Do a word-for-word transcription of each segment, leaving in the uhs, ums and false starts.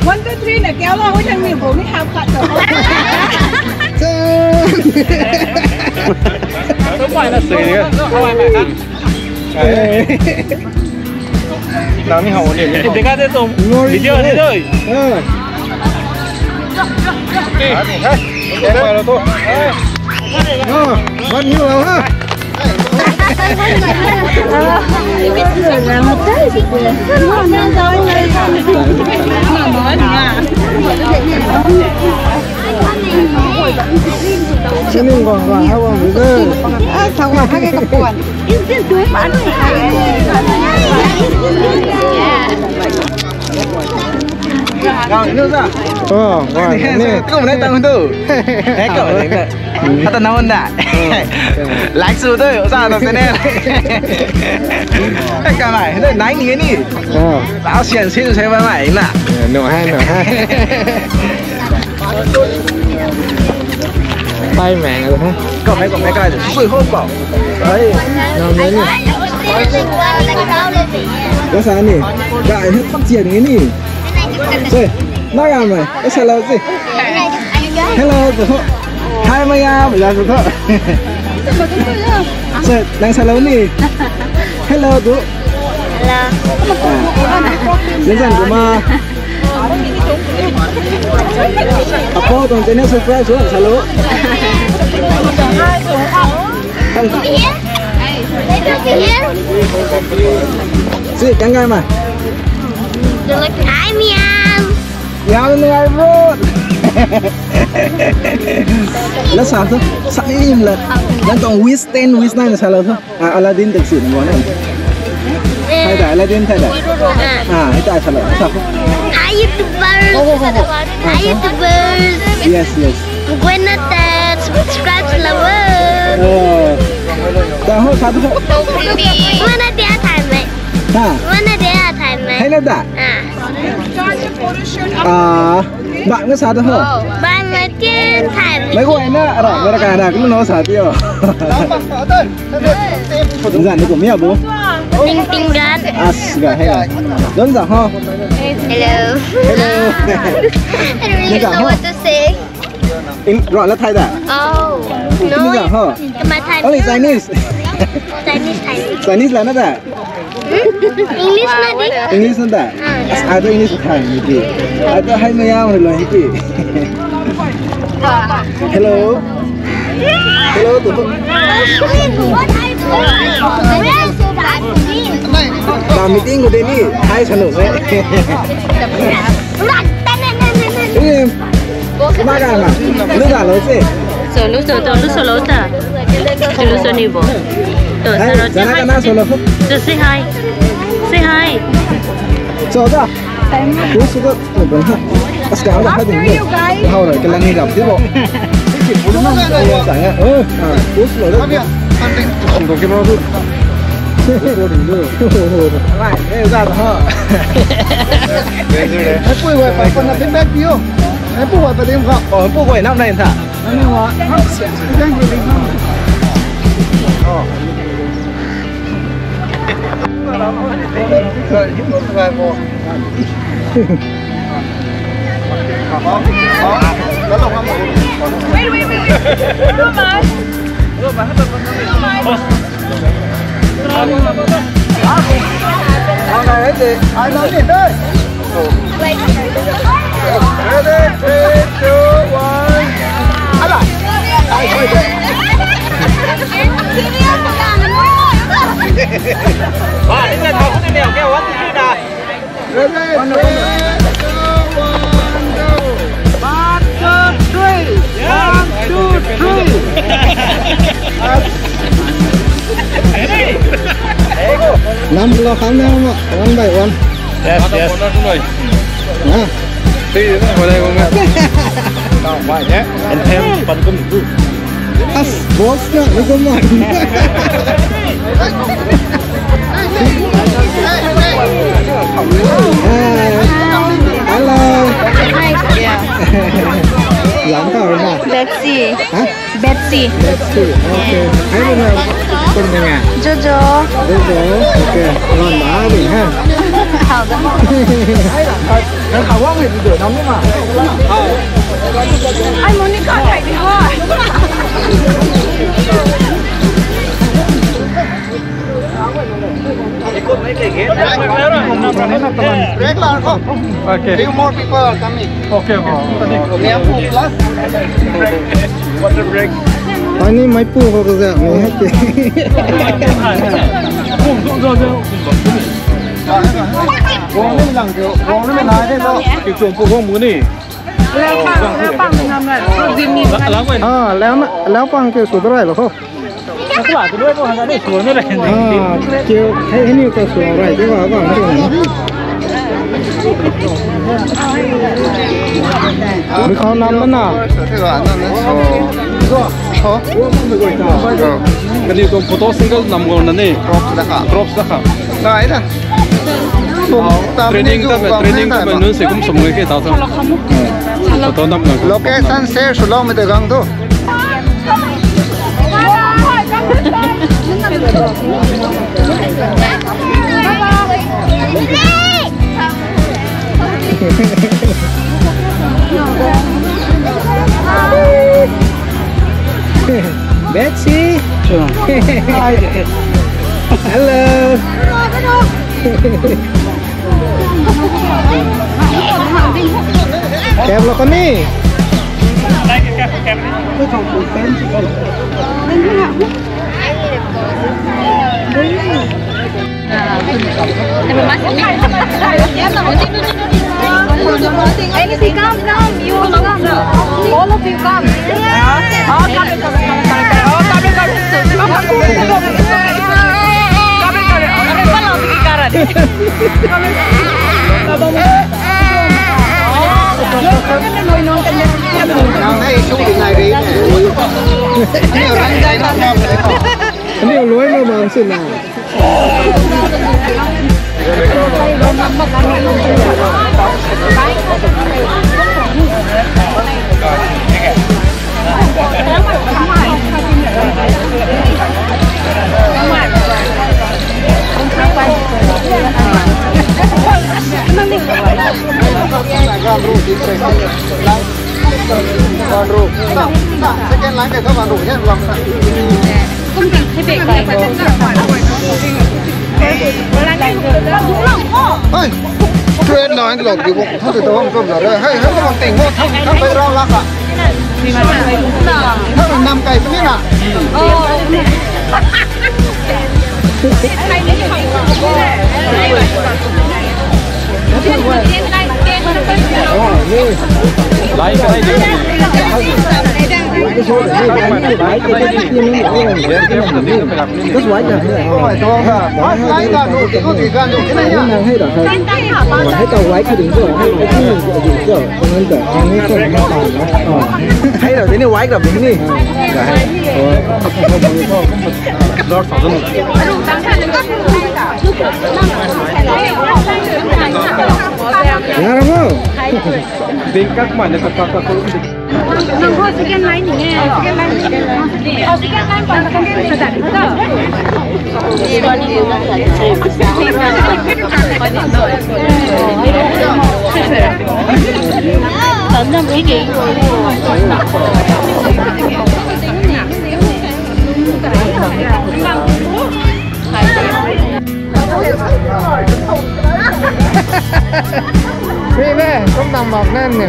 One, two, three, na kya la, hui thang ni bo ni half cut to. Nang ni hao ni. Video ni doi. Oh, wow. Kum na tang tu. Hei, kum na. Ata na hon da. Like sw tu, sa na channel. Hei, kamei, hei, nai ni ni. Oh. Lau sian sin se ba mai na. No hai, no hai. Pai meng lo ha. Kum hei, kum hei, kai. Sui ho ko. Hai. Nang ni. Ka sa ni. Ka hei, sian ni ni. Hey, na ga mai. Ka sa lo si. Hello, tu. Hi, Maya, Maya, tu. Sir, nang sa lo ni. Hello, tu. Hello. Ah. Nang sa lo ma. Apo, tuang channel subscribe, so, sa lo. Si, kang ga ma. Hi, Miam. Yau nungai bro. La sa tu, sa ni la. Nang tuang wish ten wish nine sa la tu. Ah, Aladdin tak si nang na. Thai da, Aladdin thai da. Ah, hei ta sa la. Sa. Hi YouTubers. Oh, oh, oh, oh. Hi YouTubers. Yes, yes. Gwen na ta subscribe la wo. Oh. Da ho sa tu. Mana dia thai mei. Ha. Mana dia thai mei. Hai na da. Ah. Ah, bak na sa tu ho. Ban mai tian thai. Mai ko na ra, ra ka na, kum no sa ti o. Zan ni kum ya bo. Ting ting gan. As ga hai. Don za ho. Hello. Hello. I really don't know what to say. In, ro la Thai da? Oh, no. Ni za ho. My Thai. Only Chinese. Chinese, Chinese. Chinese la na da? English na di? English na da? Ah, yeah. Ata English Thai ni di. Ata hai Maya lo hi di. Hello. Hello, tu. Na meeting ko de ni. Hi, sanu. Eh. Kumna ka na. Lu da lo se. So, lu so, to, lu so lo ta. Lu so ni bo. To, hai, sa lo zana ta. Ka na so lo. So, say hi. Say hi. So da. Lu so da. Oh, bang ha. As ka da ha ding. How ra, ka lang ni rap di bo. Lu so da. Oh, ah, lu so lo da. Lu so da. Hai, eh, za ta ha. Hei pui guay pui pui na feedback piu. Hei pui guay pui dim kho. Oh, pui guay nam nai tha. Nani wa. Thank you. Oh. Wait, wait, wait, wait. Come on. Ready, three, two, one. Ala. Ready, three, two, one, two. One, two, three. One, two, three. Nam lo kham na ma, one by one. Yes, yes. Ha? And then, pan kum tu. As boss na, ni ko man. Hi. Hello. Hi. Yeah. Lam ta na. Betsy. Hah? Betsy. Betsy. Okay. Hai na kum na. Jojo. Jojo. Okay. Ngon ma ri ha. Hao da. Nang khawang ni du nam ni ma. Ai Monica khai di ho. Break la kho. Okay. Few more people are coming. Okay, okay. Liang pu plus. Break. Water break. Ani mai pu ho ko za ni. Wang ni lang jo. Wang ni na de lo. Kiu chum pu ho mu ni. Lau pang, lau pang nam na. Zin ni. Ah, lau na, lau pang ke su dai lo kho. Ah, kiu, hei, hei ni ka suang rai, kiu ka, ka, ka. Mi khou nam na na. Kaniw tuang photo single nam guang na ni. Crops da kha. Crops da kha. Nai da. Training ta, training ta, nunc si kum sum ngai ke tau tho. Photo nam guang. Location share swloumei ta gang tu. Betsy. Hello. Kep lou kani. Anything, come, come, you come. All of you come. Aniu luai na bam si na. Second line ke tho kan ru hian lam na. Kum ting thei bek kai. Hei, thread na ang lou di bok, thang tu tawang kum la re. Hei, hei, tawang ting mo, thang, thang bai rau la ka. Thang nam kai puni na. Oh. Yaramo. Ding kak mana kak kak kak. Nang ho second line ni e. Second line ni e. Oh, second line pa second line sa dan ko. Tanam ri ke. Ri me, kum nang mak nan ni.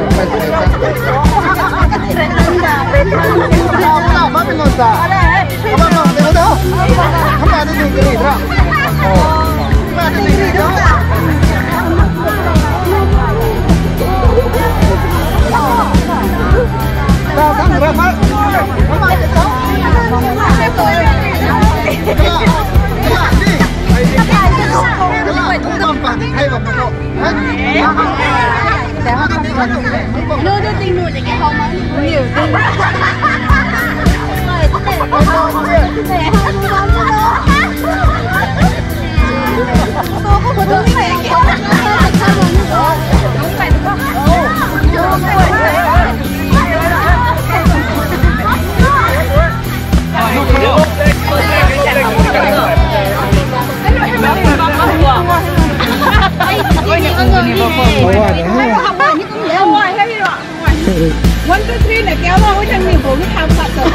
One, two, three นะ แก้วเรายังมีผมทำผัดสด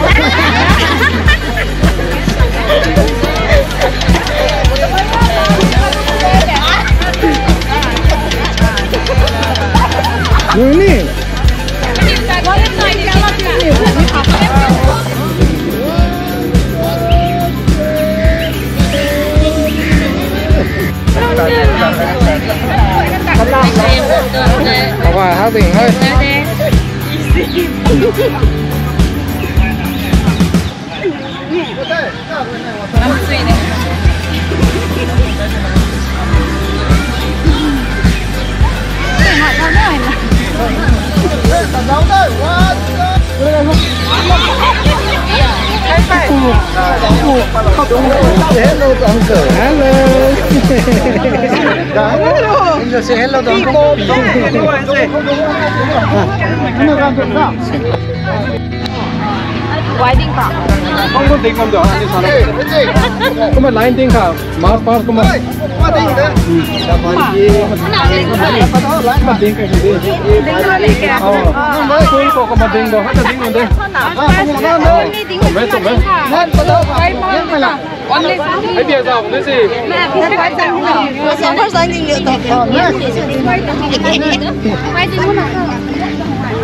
นี่ เอาว่าครับเองเฮ้ย Hello. Hello. Say hello to uncle. Wai ding ka. Kong kong ding kong do. Kumna line ding ka. Mas pas kumna. Kumna ding ka ding. Ding na le kya? Oh. Kumna ding ko kumna ding do. Kumna ding do. Kumna ding. Wai pas. Hei bia zau ni si. Summer sang ding liu tau.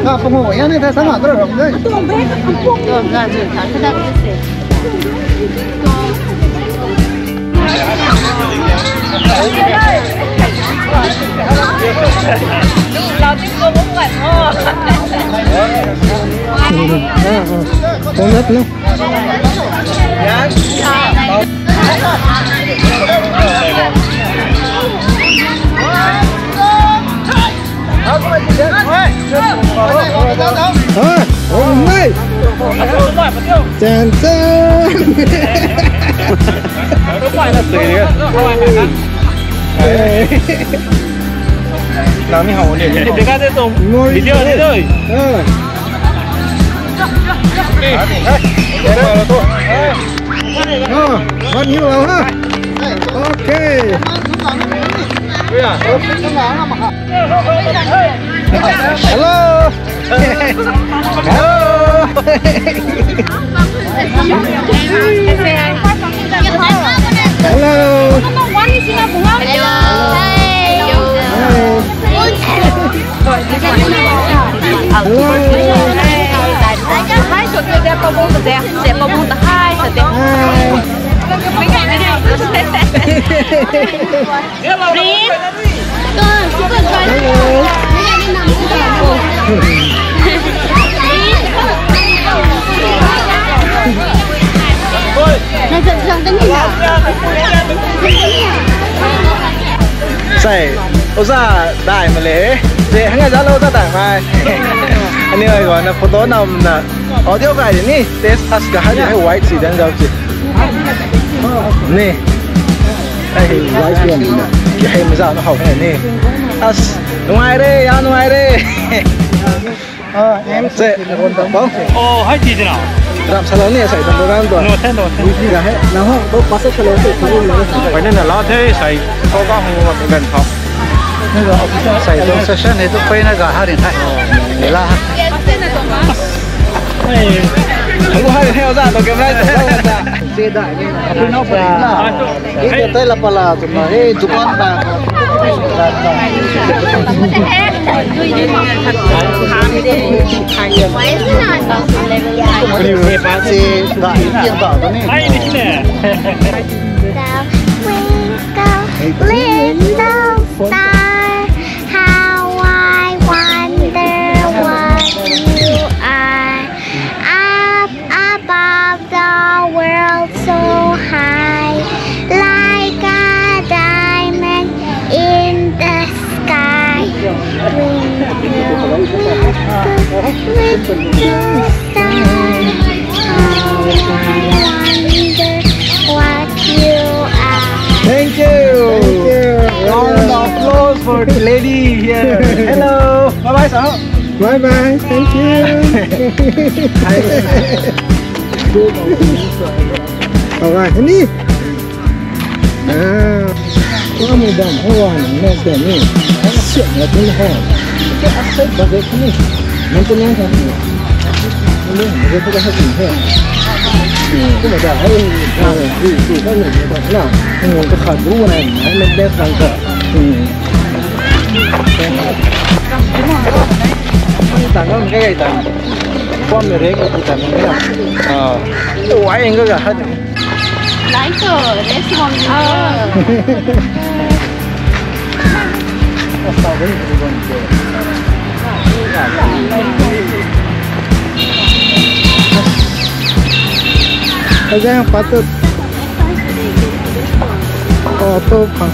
Na pungu ya ni ta sang a ta ram de. Lau ting ko lung wan mo. Tonat na. Ha, oh, nice. Chan chan. Nang ni hao ni. Video ni doi. Ah. Ah, what you are, huh? Okay. Hello. Hello. Hello. Hello. Hi. Hello. Hi. Hi. Hi. Hello. Sai, oza dai ma le. Je, hang za lo ta dai mai. Ani ai gua na photo nam na. Audio kai ni. Test as ka ha ni white si dan zau si. Ni. Ai, white si ni. Ki hai maza na hau ni. As, nungai re, ya nungai re. Ah, em se. Oh, hai ti na. Ram salou ni sai dam ram to. No, ten, no, ten. Ya hai, na ho, to pasal salou se. Pai na la the sai. Ko ka hung gan tho. Sai to session ni to pai na ga ha rin hai. La. Hello, hai, hai, oza, to camera sa. Video tei la pala tu na, eh, dukan ta. Si da, si da ni. Twinkle, little star, how I wonder what you are. Up above the world so high, like a diamond in the sky. Twinkle, twinkle, little star, how I wonder what you are. Thank you. Thank you. Round of applause for the lady here. Hello. Bye bye, sir. Bye bye. Thank you. Alright, ni. Ah, kau mei dam, hou wan, na dam ni. Sian na dun ho. Ba de ni. Maintenance hei. Maintenance hei. Kumna ta hei, hei, hei, hei, hei, na. Hmm, kakhat bu na, hei maintenance lang ta. Hmm. Tang ngam kai tang. Kuam na reng ka tang na. Ah. Wai eng ka hei. Lai to, rest home ni. Aza patut. Oh, to pa.